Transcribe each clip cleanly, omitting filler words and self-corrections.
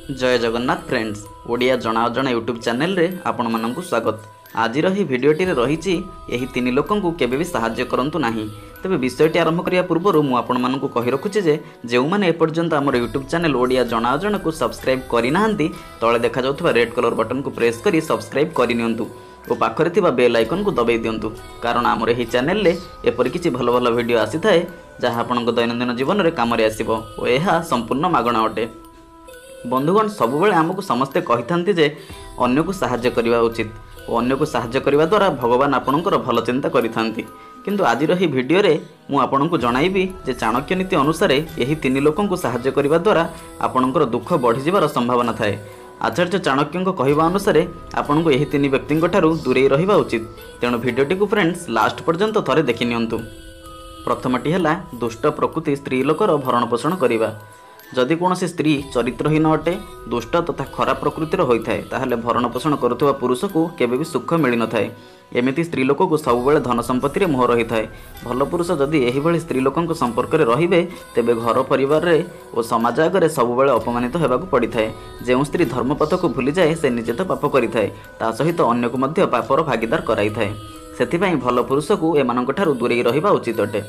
ଜୟ Jagannath friends, Odia ଜଣା ଅଜଣା YouTube ଚ୍ୟାନେଲରେ ଆପଣମାନଙ୍କୁ ସ୍ୱାଗତ। ଆଜିର ଏହି ଭିଡ଼ିଓଟିରେ ରହିଛି ଏହି ତିନି ଲୋକଙ୍କୁ କେବେ ବି ସାହାଯ୍ୟ କରନ୍ତୁ ନାହିଁ। ତେବେ ବିଷୟଟି ଆରମ୍ଭ କରିବା ପୂର୍ବରୁ ମୁଁ ଆପଣମାନଙ୍କୁ କହି ରଖୁଛି ଯେ ଯେଉଁମାନେ ଏପର୍ଯ୍ୟନ୍ତ ଆମର ୟୁଟ୍ୟୁବ୍ ଚ୍ୟାନେଲ୍ ଓଡ଼ିଆ ଜଣା ଅଜଣାକୁ ସବସ୍କ୍ରାଇବ୍ କରିନାହାନ୍ତି, ତଳେ ଦେଖାଯାଉଥିବା ରେଡ୍ କଲର୍ ବଟନ୍କୁ ପ୍ରେସ୍ କରି ସବସ୍କ୍ରାଇବ୍ କରିନିଅନ୍ତୁ ଓ ପାଖରେ ଥିବା ବେଲ୍ ଆଇକନ୍କୁ ଦବାଇ ଦିଅନ୍ତୁ, କାରଣ ଆମର ଏହି ଚ୍ୟାନେଲରେ ଏପରି କିଛି ଭଲ ଭଲ ଭିଡ଼ିଓ ଆସିଥାଏ ଯାହା ଆପଣଙ୍କ ଦୈନନ୍ଦିନ ଜୀବନରେ କାମରେ ଆସିବ ଓ ଏହା ସମ୍ପୂର୍ଣ୍ଣ ମାଗଣା ଅଟେ। ବନ୍ଧୁଗଣ, ସବୁବେଳେ ଆମକୁ ସମସ୍ତେ କହିଥାନ୍ତି ଯେ ଅନ୍ୟକୁ ସାହାଯ୍ୟ କରିବା ଉଚିତ ଓ ଅନ୍ୟକୁ ସାହାଯ୍ୟ କରିବା ଦ୍ୱାରା ଭଗବାନ ଆପଣଙ୍କର ଭଲ ଚିନ୍ତା କରିଥାନ୍ତି। କିନ୍ତୁ ଆଜିର ଏହି ଭିଡ଼ିଓରେ ମୁଁ ଆପଣଙ୍କୁ ଜଣାଇବି ଯେ ଚାଣକ୍ୟ ନୀତି ଅନୁସାରେ ଏହି ତିନି ଲୋକଙ୍କୁ ସାହାଯ୍ୟ କରିବା ଦ୍ୱାରା ଆପଣଙ୍କର ଦୁଃଖ ବଢ଼ିଯିବାର ସମ୍ଭାବନା ଥାଏ। ଆଚାର୍ଯ୍ୟ ଚାଣକ୍ୟଙ୍କ କହିବା ଅନୁସାରେ ଆପଣଙ୍କୁ ଏହି ତିନି ବ୍ୟକ୍ତିଙ୍କ ଠାରୁ ଦୂରେଇ ରହିବା ଉଚିତ। ତେଣୁ ଭିଡ଼ିଓଟିକୁ ଫ୍ରେଣ୍ଡସ୍ ଲାଷ୍ଟ ପର୍ଯ୍ୟନ୍ତ ଥରେ ଦେଖିନିଅନ୍ତୁ। ପ୍ରଥମଟି ହେଲା ଦୁଷ୍ଟ ପ୍ରକୃତି ସ୍ତ୍ରୀ ଲୋକର ଭରଣ ପୋଷଣ କରିବା। ଯଦି କୌଣସି ସ୍ତ୍ରୀ ଚରିତ୍ରହୀନ ଅଟେ, ଦୁଷ୍ଟ ତଥା ଖରାପ ପ୍ରକୃତିର ହୋଇଥାଏ, ତାହେଲେ ଭରଣ ପୋଷଣ କରୁଥିବା ପୁରୁଷକୁ କେବେ ବି ସୁଖ ମିଳିନଥାଏ। ଏମିତି ସ୍ତ୍ରୀ ଲୋକକୁ ସବୁବେଳେ ଧନ ସମ୍ପତ୍ତିରେ ମୋହ ରହିଥାଏ। ଭଲ ପୁରୁଷ ଯଦି ଏହିଭଳି ସ୍ତ୍ରୀ ଲୋକଙ୍କ ସମ୍ପର୍କରେ ରହିବେ, ତେବେ ଘର ପରିବାରରେ ଓ ସମାଜ ଆଗରେ ସବୁବେଳେ ଅପମାନିତ ହେବାକୁ ପଡ଼ିଥାଏ। ଯେଉଁ ସ୍ତ୍ରୀ ଧର୍ମପଥକୁ ଭୁଲିଯାଏ, ସେ ନିଜେ ତ ପାପ କରିଥାଏ, ତା ସହିତ ଅନ୍ୟକୁ ମଧ୍ୟ ପାପର ଭାଗିଦାର କରାଇଥାଏ। ସେଥିପାଇଁ ଭଲ ପୁରୁଷକୁ ଏମାନଙ୍କଠାରୁ ଦୂରେଇ ରହିବା ଉଚିତ ଅଟେ।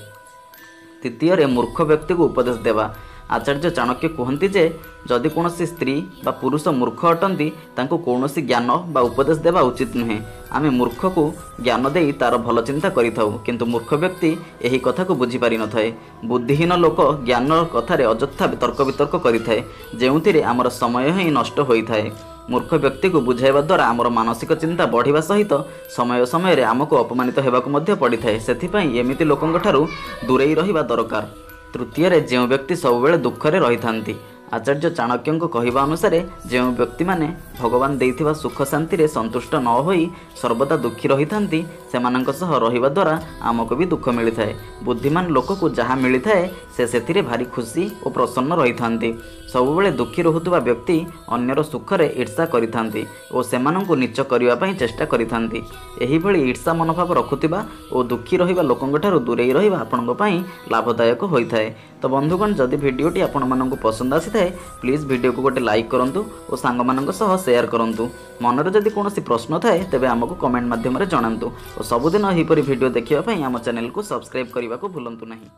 ଦ୍ୱିତୀୟରେ ମୂର୍ଖ ବ୍ୟକ୍ତିକୁ ଉପଦେଶ ଦେବା। ଆଚାର୍ଯ୍ୟ ଚାଣକ୍ୟ କୁହନ୍ତି ଯେ ଯଦି କୌଣସି ସ୍ତ୍ରୀ ବା ପୁରୁଷ ମୂର୍ଖ ଅଟନ୍ତି, ତାଙ୍କୁ କୌଣସି ଜ୍ଞାନ ବା ଉପଦେଶ ଦେବା ଉଚିତ ନୁହେଁ। ଆମେ ମୂର୍ଖକୁ ଜ୍ଞାନ ଦେଇ ତା'ର ଭଲ ଚିନ୍ତା କରିଥାଉ, କିନ୍ତୁ ମୂର୍ଖ ବ୍ୟକ୍ତି ଏହି କଥାକୁ ବୁଝିପାରିନଥାଏ। ବୁଦ୍ଧିହୀନ ଲୋକ ଜ୍ଞାନ କଥାରେ ଅଯଥା ତର୍କ ବିତର୍କ କରିଥାଏ, ଯେଉଁଥିରେ ଆମର ସମୟ ହିଁ ନଷ୍ଟ ହୋଇଥାଏ। ମୂର୍ଖ ବ୍ୟକ୍ତିକୁ ବୁଝାଇବା ଦ୍ୱାରା ଆମର ମାନସିକ ଚିନ୍ତା ବଢ଼ିବା ସହିତ ସମୟ ସମୟରେ ଆମକୁ ଅପମାନିତ ହେବାକୁ ମଧ୍ୟ ପଡ଼ିଥାଏ। ସେଥିପାଇଁ ଏମିତି ଲୋକଙ୍କଠାରୁ ଦୂରେଇ ରହିବା ଦରକାର। ତୃତୀୟରେ ଯେଉଁ ବ୍ୟକ୍ତି ସବୁବେଳେ ଦୁଃଖରେ ରହିଥାନ୍ତି। ଆଚାର୍ଯ୍ୟ ଚାଣକ୍ୟଙ୍କ କହିବା ଅନୁସାରେ ଯେଉଁ ବ୍ୟକ୍ତିମାନେ ଭଗବାନ ଦେଇଥିବା ସୁଖ ଶାନ୍ତିରେ ସନ୍ତୁଷ୍ଟ ନ ହୋଇ ସର୍ବଦା ଦୁଃଖୀ ରହିଥାନ୍ତି, ସେମାନଙ୍କ ସହ ରହିବା ଦ୍ୱାରା ଆମକୁ ବି ଦୁଃଖ ମିଳିଥାଏ। ବୁଦ୍ଧିମାନ ଲୋକକୁ ଯାହା ମିଳିଥାଏ, ସେ ସେଥିରେ ଭାରି ଖୁସି ଓ ପ୍ରସନ୍ନ ରହିଥାନ୍ତି। ସବୁବେଳେ ଦୁଃଖୀ ରହୁଥିବା ବ୍ୟକ୍ତି ଅନ୍ୟର ସୁଖରେ ଈର୍ଷା କରିଥାନ୍ତି ଓ ସେମାନଙ୍କୁ ନୀଚ କରିବା ପାଇଁ ଚେଷ୍ଟା କରିଥାନ୍ତି। ଏହିଭଳି ଈର୍ଷା ମନୋଭାବ ରଖୁଥିବା ଓ ଦୁଃଖୀ ରହିବା ଲୋକଙ୍କଠାରୁ ଦୂରେଇ ରହିବା ଆପଣଙ୍କ ପାଇଁ ଲାଭଦାୟକ ହୋଇଥାଏ। ତ ବନ୍ଧୁଗଣ, ଯଦି ଭିଡ଼ିଓଟି ଆପଣମାନଙ୍କୁ ପସନ୍ଦ ଆସିଥାଏ, ପ୍ଲିଜ୍ ଭିଡ଼ିଓକୁ ଗୋଟେ ଲାଇକ୍ କରନ୍ତୁ ଓ ସାଙ୍ଗମାନଙ୍କ ସହ ସେୟାର କରନ୍ତୁ। ମନରେ ଯଦି କୌଣସି ପ୍ରଶ୍ନ ଥାଏ, ତେବେ ଆମକୁ କମେଣ୍ଟ ମାଧ୍ୟମରେ ଜଣାନ୍ତୁ ଓ ସବୁଦିନ ଏହିପରି ଭିଡ଼ିଓ ଦେଖିବା ପାଇଁ ଆମ ଚ୍ୟାନେଲକୁ ସବସ୍କ୍ରାଇବ୍ କରିବାକୁ ଭୁଲନ୍ତୁ ନାହିଁ।